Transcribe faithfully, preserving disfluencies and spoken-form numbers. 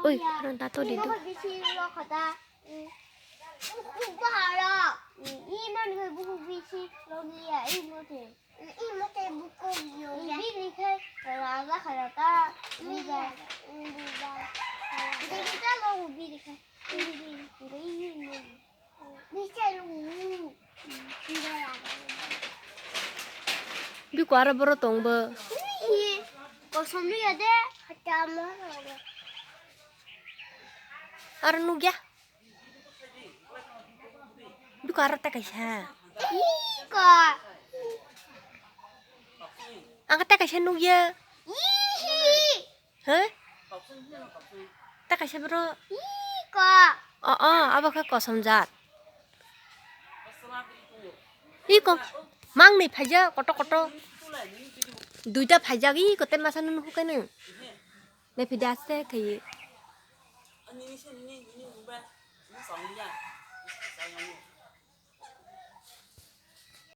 Oi, aro dato di do. Bukhuk bisi lo khata. Bukhuk baharo. Iman ke bukhuk bisi lo liya, imote. Imote bukhuk yo ya. Bini khai raga khata. Biba. Biba. Kita lo bini khai. Biko aro boro tong bo. Kosom ya de. Aro nugya. Biko aro ta kaisa. Iko. Ang ta kaisa nugya. Ihi. He? Ta kaisa bro. Iko. O, o, abo khe kosom jat. Iko. Mang ni phaija koto koto. Duita phaija iko te masa nunu hukai nung. Lephi daste khayi.